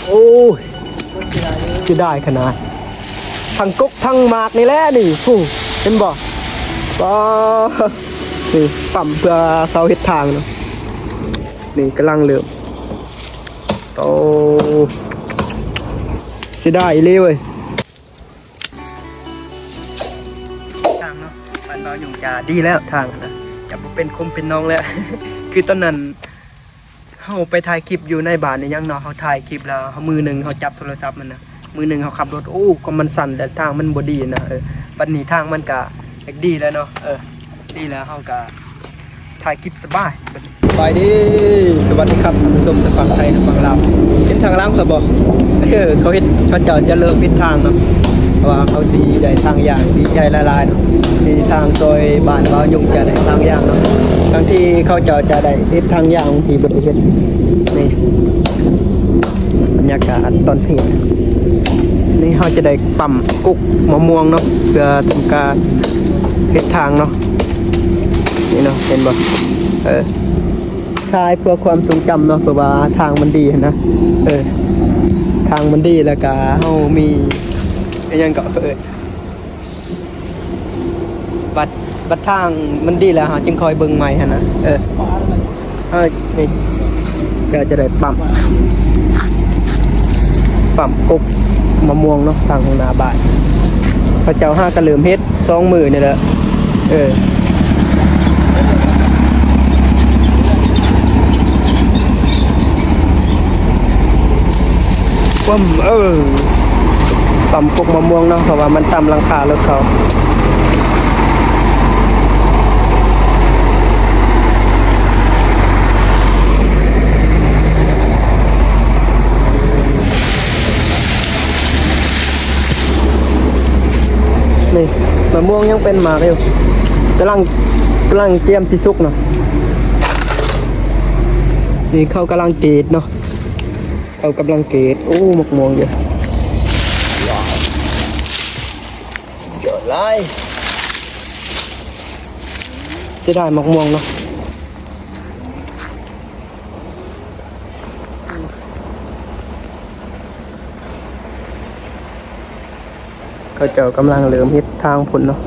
ໂອ້ຍ ເສຍດາຍຂະໜາດ ທັງກົກທັງໝາກນີ້ແຫຼະນີ້ ຜູ້ ເຫັນບໍ່? ປ້າ ນີ້ປ້ຳເພື່ອເຊົາເຮັດທາງເນາະ ນີ້ກຳລັງເລີ່ມ ໂອ້ ເສຍດາຍອີ່ຫຼີເວີຍ. ທາງເນາະ ບ້ານບ່າວຍົງຈະດີແລ້ວ ທາງນະ ຈະບໍ່ເປັນຂົມເປັນໜອງແລ້ວ ຄືຕອນນັ້ນເຮົາໄປຖ່າຍຄລິບຢູ່ໃນບ້ານອີ່ຫຍັງເນາະ ເຮົາຖ່າຍຄລິບແລ້ວ ເຮົາ ມື້ໜຶ່ງເຮົາຈັບໂທລະສັບມັນນະ ມື້ໜຶ່ງເຮົາຂັບລົດ ໂອ້ ກໍມັນສັ່ນ ແລະ ທາງມັນບໍ່ດີນະ ເອີ ບັດນີ້ທາງມັນກະຢາກດີແລ້ວເນາະ ເອີ ດີແລ້ວເຮົາກະ ຖ່າຍຄລິບສະບາຍ. ສະບາຍດີ ສະຫວັດດີຄັບທ່ານຜູ້ຊົມ ທັງຝັ່ງໄທ ທັງຝັ່ງລາວ ເຫັນທາງຫຼັງຂ້ອຍບໍ່? ເອີ ເຂົາເຮັດ ເຂົາເຈົ້າຈະເລີ່ມເຮັດທາງເນາະ ເພາະວ່າເຂົາຊິໄດ້ທາງຍ່າງ ດີໃຈຫຼາຍໆເນາະ ທີ່ທາງຊ່ອຍບ້ານບ່າວຍົງຈະໄດ້ທາງຍ່າງເນາະ ທັງທີ່ເຂົາເຈົ້າຈະໄດ້ເຮັດທາງຍ່າງທີ່ບໍ່ໄດ້ເຮັດ ນີ້ ບັນຍາກາດຕອນເພນ ນີ້ເຮົາຈະໄດ້ປ້ຳກົກມະມ່ວງເນາະ ເພື່ອທຳການເຮັດທາງເນາະ ນີ້ເນາະ ເຫັນບໍ່? ເອີ ຖ່າຍເພື່ອຄວາມຊົງຈຳເນາະ ເພາະວ່າທາງມັນດີຫັ້ນນະ ເອີ ທາງມັນດີ ແລ້ວກະເຮົາມີ ອີ່ຫຍັງກໍ ເອີ ບັດ ບັດທາງມັນດີແລ້ວ ເຮົາຈຶ່ງຄ່ອຍເບິ່ງໃໝ່ຫັ້ນນະ ເອີ ເອີ ນີ້ ກໍຈະໄດ້ປ້ຳ ປ້ຳກົກມະມ່ວງເນາະ ທາງຂ້າງໜ້າບ້ານ ເຂົາເຈົ້າຫາກໍເລີ່ມເຮັດ ສອງມື້ນີ້ແຫຼະ ເອີ ປ້ຳ ເອີ ປ້ຳກົກມະມ່ວງເນາະ ເພາະວ່າມັນຕຳຫຼັງຄາລົດເຂົາ. ນີ້ ມະມ່ວງຍັງເປັນໝາກຢູ່ ກຳລັງ ກຳລັງກຽມຊິສຸກເນາະ ນີ້ເຂົາກຳລັງກຣີດເນາະ ເຂົາກຳລັງກຣີດ ໂອ້ ໝາກມ່ວງຢູ່ ວ້າວ ສຸດຍອດຫຼາຍ ເສຍດາຍໝາກມ່ວງເນາະ. ເຂົາເຈົ້າກຳລັງເລີ່ມເຮັດທາງພຸ້ນເນາະ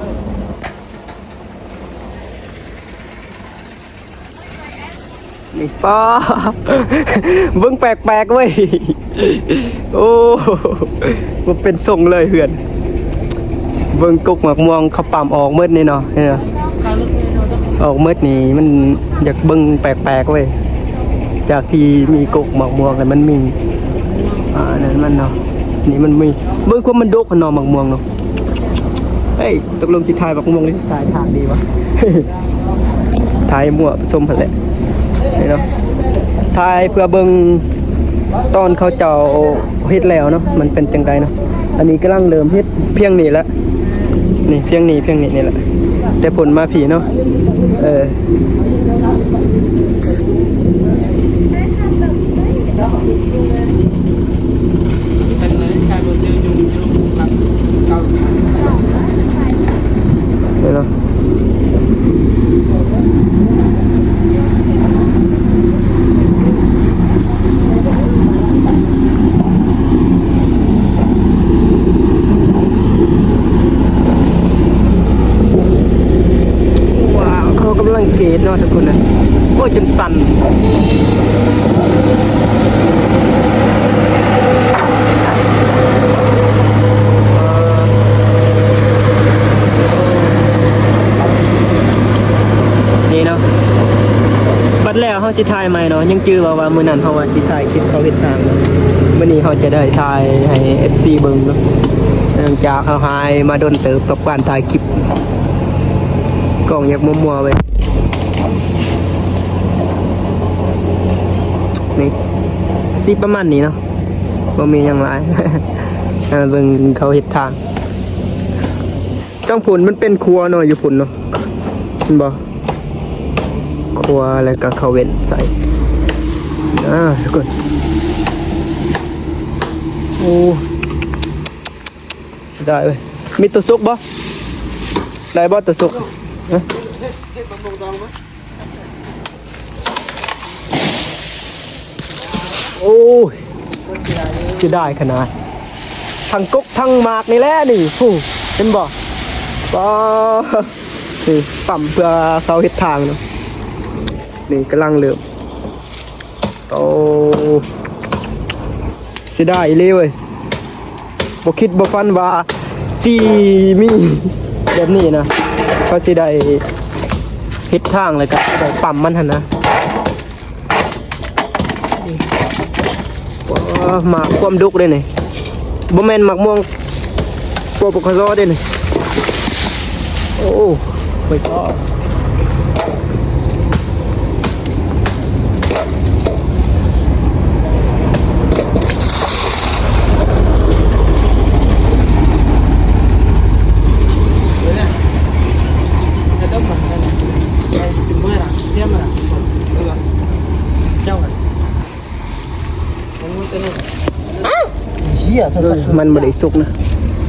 ນີ້ ປ້າ ເບິ່ງແປກໆເວີຍ ໂອ້ ບໍ່ເປັນຊົງເລີຍເຮືອນ ເບິ່ງກົກໝາກມ່ວງເຂົາປ້ຳອອກໝົດນີ້ເນາະ ເຫັນບໍ່? ອອກໝົດນີ້ມັນຢາກເບິ່ງແປກໆເວີຍ ຈາກທີ່ມີກົກໝາກມ່ວງແລ້ວມັນມີ ອ່າ ອັນນັ້ນມັນເນາະ ນີ້ມັນມີ ເບິ່ງຄວາມມັນດົກຫັ້ນເນາະ ໝາກມ່ວງເນາະ ເອີຍ ຕົກລົງຊິຖ່າຍໝາກມ່ວງ ຫຼື ຖ່າຍທາງດີວະ? ຖ່າຍໝວກຊົມຫັ້ນແຫຼະ ນີ້ເນາະ ຖ່າຍເພື່ອເບິ່ງຕອນເຂົາເຈົ້າເຮັດແລ້ວເນາະ ມັນເປັນຈັ່ງໃດເນາະ ອັນນີ້ກຳລັງເລີ່ມເຮັດພຽງນີ້ແຫຼະ ນີ້ພຽງນີ້ ພຽງນີ້ ນີ້ແຫຼະ ແຕ່ພົ້ນມາພີ້ເນາະ ເອີ. ເຫັນເນາະ ວ້າວ ເຂົາກຳລັງກຣີດເນາະທຸກຄົນນະ ໂອ້ຍ ຈົນສັ່ນ. ນີ້ເນາະ ບັດແລ້ວເຮົາຊິຖ່າຍໃໝ່ເນາະ ຍັງຈື່ບໍ່ວ່າມື້ນັ້ນເຮົາວ່າຊິຖ່າຍຄລິບເຂົາເຮັດທາງເນາະ ມື້ນີ້ເຮົາຈະໄດ້ຖ່າຍໃຫ້ເອັຟຊີເບິ່ງເນາະ ເນື່ອງຈາກເຮົາຫາຍມາດົນເຕີບກັບການຖ່າຍຄລິບ ກ້ອງຢາກມົວໆເວີຍ ນີ້ ຊິປະມານນີ້ເນາະ ບໍ່ມີຫຍັງຫຼາຍ ເອີ ເບິ່ງເຂົາເຮັດທາງ ທາງພຸ້ນມັນເປັນຂົວເນາະ ຢູ່ພຸ້ນເນາະ ເຫັນບໍ່? ຂົວ ແລ້ວກໍເຂົາເວັ້ນໃສ່ ອ່າ ທຸກຄົນ ໂອ້ ເສຍດາຍເວີຍ ມີຕົວສຸກບໍ່? ໄດ້ບໍ່ຕົວສຸກ? ຮະ? ໂອ້ຍ ສຽດາຍຂະໜາດ ທັງກົກທັງໝາກນີ້ແຫຼະນີ້ ພຸ້ນ ເຫັນບໍ່? ປ້າ ນີ້ປ້ຳເພື່ອເຂົາເຮັດທາງເນາະ ນີ້ກຳລັງເລີ່ມ ໂອ້ ເສຍດາຍອີ່ຫຼີເວີຍ ບໍ່ຄິດບໍ່ຝັນວ່າຊິມີແບບນີ້ນະ ເຂົາຊິໄດ້ເຮັດທາງ ແລ້ວກໍຊິໄດ້ປ້ຳມັນຫັ້ນນະ. ວ້າ ໝາກຄວາມດົກເດ້ນີ້ ບໍ່ແມ່ນໝາກມ່ວງ ປປສ ເດ້ນີ້ ໂອ້ ໄປຕໍ່. ເອີ ມັນບໍ່ໄດ້ສຸກນະ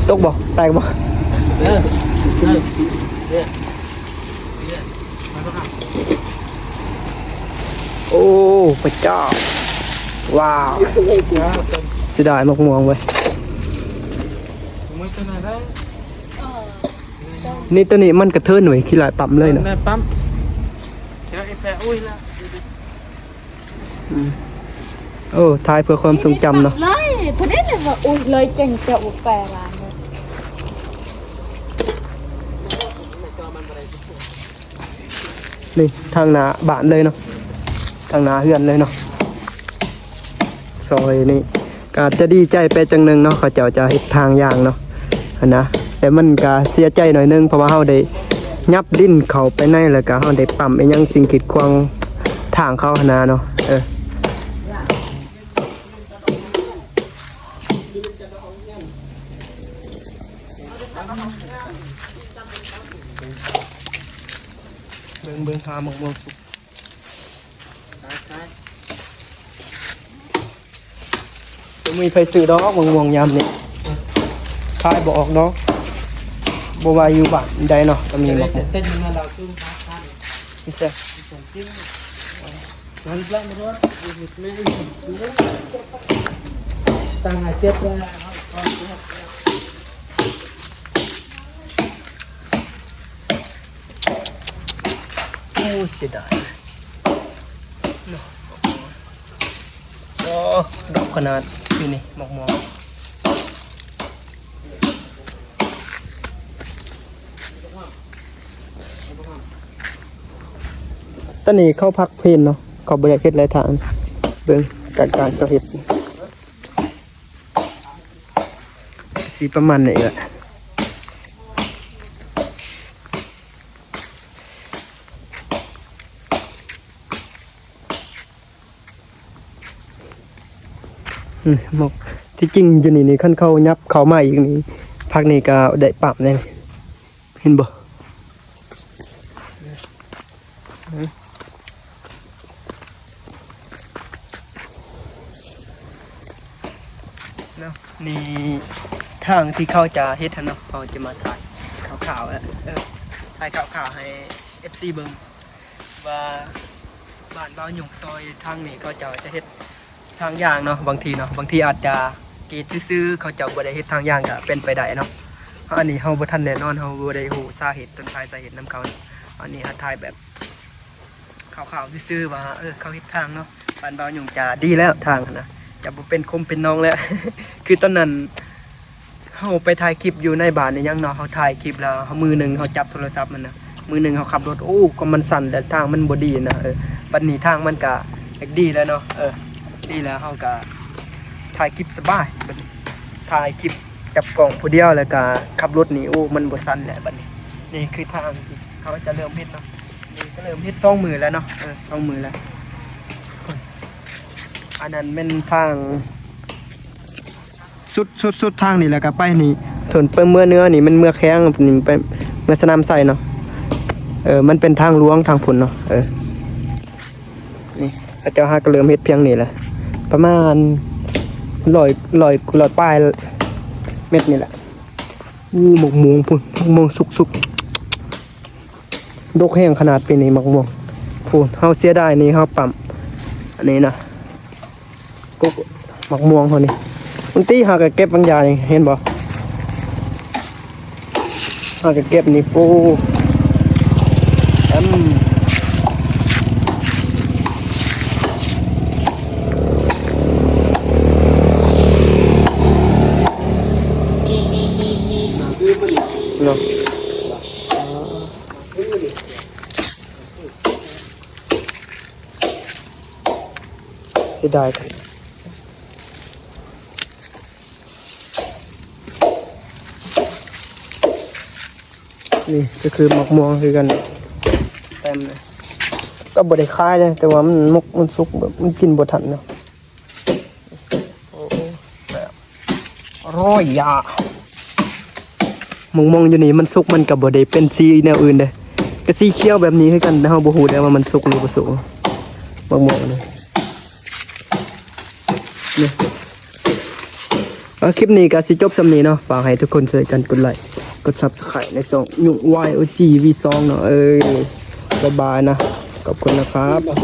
ຕົກບໍ່? ແຕກບໍ່? ເອີ ເອີ ໂອ້ ພະເຈົ້າ ວ້າວ ເສຍດາຍໝາກມ່ວງເວີຍ ນີ້ໂຕນີ້ມັນກະເທີນເວີຍ ຂີ້ຫຼາຍປ້ຳເລີຍນະ ປ້ຳ ອືມ ໂອ້ ຖ່າຍເພື່ອຄວາມຊົງຈຳເນາະ ເລີຍ ຜູ້ໃດວ່າ ໂອ້ຍ ເລີຍເກັ່ງແຕ່ ໂອ້ ແປລານເລີຍ. ນີ້ທາງໜ້າບ້ານເລີຍເນາະ ທາງໜ້າເຮືອນເລີຍເນາະ ຊອຍນີ້ກະຈະດີໃຈໄປຈັ່ງໜຶ່ງເນາະ ເຂົາເຈົ້າຈະເຮັດທາງຢ່າງເນາະ ຫັ້ນນະ ແຕ່ມັນກະເສຍໃຈໜ້ອຍໜຶ່ງ ເພາະວ່າເຮົາໄດ້ຫຍັບດິນເຂົ້າໄປໃນ ແລ້ວກະເຮົາໄດ້ປ້ຳອີ່ຫຍັງສິ່ງກີດຂວາງທາງເຂົາຫັ້ນນະເນາະ ເອີ. ເບິ່ງ ເບິ່ງ ຫາໝາກມ່ວງສຸກ ບໍ່ມີໃຜຊື້ດອກ ໝາກມ່ວງຍາມນີ້ ຂາຍບໍ່ອອກດອກ ບໍ່ວ່າຢູ່ບ້ານໃດເນາະ ກໍມີໝາກມ່ວງ ໂອ້ ເສຍດາຍເນາະ ໂອ້ ດອກຂະໜາດປີນີ້ໝາກມ່ວງ. ຕອນນີ້ເຂົາພັກເພນເນາະ ເຂົາບໍ່ໄດ້ເຮັດຫຼາຍທາງ ເບິ່ງການ ການເຂົາເຮັດຊິປະມານນີ້ແຫຼະ. ອືມ ໝາກ ທີ່ຈິງຢູ່ນີ້ນີ້ ຄັນເຂົາຫຍັບເຂົ້າມາອີກນີ້ ພັກນີ້ກໍໄດ້ປ້ຳແນ່ ເຫັນບໍ່? ເນາະ ນີ້ທາງທີ່ເຂົາຈະເຮັດຫັ້ນເນາະ ເຮົາຈະມາຖ່າຍຄ່າວໆ ເອີ ຖ່າຍຄ່າວໆ ໃຫ້ເອັຟຊີເບິ່ງວ່າ ບ້ານບ່າວຫຍຸ້ງ ຊອຍທາງນີ້ ເຂົາເຈົ້າຈະເຮັດທາງຢ່າງເນາະ ບາງທີເນາະ ບາງທີອາດຈະກຣີດຊື່ໆ ເຂົາເຈົ້າບໍ່ໄດ້ເຮັດທາງຢ່າງກໍເປັນໄປໄດ້ເນາະ ອັນນີ້ເຮົາບໍ່ທັນແນ່ນອນ ເຮົາບໍ່ໄດ້ຮູ້ສາເຫດ ຕົ້ນສາຍສາເຫດນຳເຂົາເນາະ ອັນນີ້ເຮົາຖ່າຍແບບຄ່າວໆຊື່ໆ ວ່າ ເອີ ເຂົາເຮັດທາງເນາະ ບ້ານບ່າວຫຍຸ້ງຈະດີແລ້ວ ທາງຫັ້ນນະ ຈະບໍ່ເປັນຂົມເປັນໜອງແລ້ວ ຄືຕອນນັ້ນ ເຮົາໄປຖ່າຍຄລິບຢູ່ໃນບ້ານອີ່ຫຍັງເນາະ ເຮົາຖ່າຍຄລິບແລ້ວ ເຮົາ ມືໜຶ່ງເຮົາຈັບໂທລະສັບຫັ້ນນະ ມືໜຶ່ງເຮົາຂັບລົດ ໂອ້ ກໍມັນສັ່ນ ແລະ ທາງມັນບໍ່ດີນະ ເອີ ບັດນີ້ທາງມັນກະຢາກດີແລ້ວເນາະ ເອີ ດີແລ້ວ ເຮົາກະຖ່າຍຄລິບສະບາຍ ບັດນີ້ຖ່າຍຄລິບຈັບກ້ອງຜູ້ດຽວ ແລ້ວກະຂັບລົດນີ້ ໂອ້ ມັນບໍ່ສັ່ນແລ້ວບັດນີ້ ນີ້ຄືທາງທີ່ເຂົາຈະເລີ່ມເຮັດເນາະ ນີ້ກໍເລີ່ມເຮັດສອງມື້ແລ້ວເນາະ ເອີ ສອງມື້ແລ້ວ ອັນນັ້ນແມ່ນທາງ ສຸດ ສຸດ ສຸດທາງນີ້ ແລ້ວກໍໄປນີ້ ເທິນໄປເມືອເໜືອນີ້ ແມ່ນເມືອແຂວງນີ້ ໄປເມືອສະໜາມໄຊເນາະ ເອີ ມັນເປັນທາງຫຼວງທາງພຸ້ນເນາະ ເອີ ນີ້ເຂົາເຈົ້າຫາກໍເລີ່ມເຮັດພຽງນີ້ແຫຼະ ປະມານຮ້ອຍ ຮ້ອຍ ຮ້ອຍປາຍເມັດນີ້ແຫຼະ ໂອ້ ໝາກມ່ວງພຸ້ນ ໝາກມ່ວງສຸກໆ ດົກແຮງຂະໜາດປີນີ້ໝາກມ່ວງ ພຸ້ນ ເຮົາເສຍດາຍນີ້ ເຮົາປ້ຳ ອັນນີ້ນະ ກົກໝາກມ່ວງເຮົານີ້ ມັນຕີຫາກະເກັບບາງຢ່າງນີ້ ເຫັນບໍ່? ຫາກະເກັບນີ້ ໂອ້ ແອມ ເນາະ ເສຍດາຍ. ນີ້ກະຄືໝາກມ່ວງຄືກັນ ແຕ່ມນະ ກະບໍ່ໄດ້ຂາຍເດ້ ແຕ່ວ່າມັນໝົກ ມັນສຸກ ແບບມັນກິນບໍ່ທັນເນາະ. ໂອ້ ແຊບ ອະຮ່ອຍຢາ. ໝາກມ່ວງຢູ່ນີ້ມັນສຸກ ມັນກະບໍ່ໄດ້ເປັນສີແນວອື່ນເດ້ ກະສີຂຽວແບບນີ້ຄືກັນ ແຕ່ເຮົາບໍ່ຮູ້ເດ້ວ່າມັນສຸກຫຼືບໍ່ສຸກ ໝາກມ່ວງນີ້. ນີ້ ເອົາ ຄລິບນີ້ກະຊິຈົບສ່ຳນີ້ເນາະ. ຝາກໃຫ້ທຸກຄົນຊ່ວຍກັນກົດໄລ ກົດ Subscribe ໃນຊ່ອງຍຸງ ວາຍ ໂອ ຈີ ວີ ສອງ ເນາະ. ເອີ ບາຍບາຍນະ ຂອບຄຸນນະຄັບ.